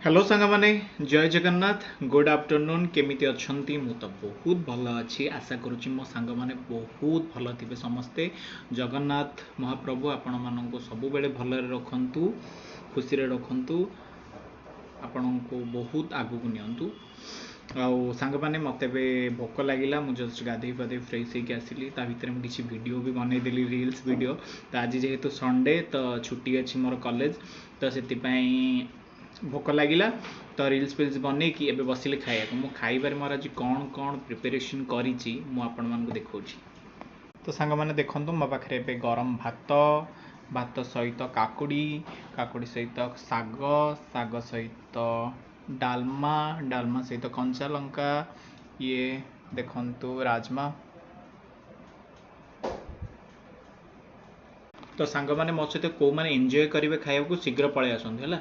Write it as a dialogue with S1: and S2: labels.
S1: Hello ସାଙ୍ଗମାନେ, ଜୟ Jagannath, good afternoon. କେମିତି ଅଛନ୍ତି? ମୁଁ ତ ବହୁତ ଭଲ ଅଛି। ଆଶା କରୁଛି ମୋ ସାଙ୍ଗମାନେ ବହୁତ ଭଲ ଥିବେ ସମସ୍ତେ। ଜଗନ୍ନାଥ ମହାପ୍ରଭୁ ଆପଣମାନଙ୍କୁ ସବୁବେଳେ ଭଲରେ ରଖନ୍ତୁ, ଖୁସିରେ ରଖନ୍ତୁ, ଆପଣଙ୍କୁ ବହୁତ ଆଗକୁ ନିଅନ୍ତୁ। ଆଉ ସାଙ୍ଗମାନେ, ମୋତେ ଏବେ ଭୋକ ଲାଗିଲା। ମୁଁ ଜଷ୍ଟ ଗାଧେଇ ପାଧେଇ ଫ୍ରେଶ୍ ହେଇକି ଆସିଲି। ତା ଭିତରେ ମୁଁ କିଛି ଭିଡ଼ିଓ ବି ବନେଇଦେଲି, ରିଲ୍ସ ଭିଡ଼ିଓ। ତ ଆଜି ଯେହେତୁ ସଣ୍ଡେ, ତ ଛୁଟି ଅଛି ମୋର କଲେଜ, ତ ସେଥିପାଇଁ ଭୋକ ଲାଗିଲା। ତ ରିଲ୍ସ ଫିଲ୍ସ ବନେଇକି ଏବେ ବସିଲି ଖାଇବାକୁ। ମୁଁ ଖାଇବାରେ ମୋର ଆଜି କ'ଣ କ'ଣ ପ୍ରିପାରେସନ୍ କରିଛି, ମୁଁ ଆପଣମାନଙ୍କୁ ଦେଖାଉଛି। ତ ସାଙ୍ଗମାନେ ଦେଖନ୍ତୁ, ମୋ ପାଖରେ ଏବେ ଗରମ ଭାତ, ଭାତ ସହିତ କାକୁଡ଼ି, କାକୁଡ଼ି ସହିତ ଶାଗ, ଶାଗ ସହିତ ଡାଲମା, ଡାଲମା ସହିତ କଞ୍ଚା ଲଙ୍କା, ଇଏ ଦେଖନ୍ତୁ ରାଜମା। ତ ସାଙ୍ଗମାନେ, ମୋ ସହିତ କେଉଁମାନେ ଏନ୍ଜୟ କରିବେ ଖାଇବାକୁ, ଶୀଘ୍ର ପଳେଇ ଆସନ୍ତୁ ହେଲା।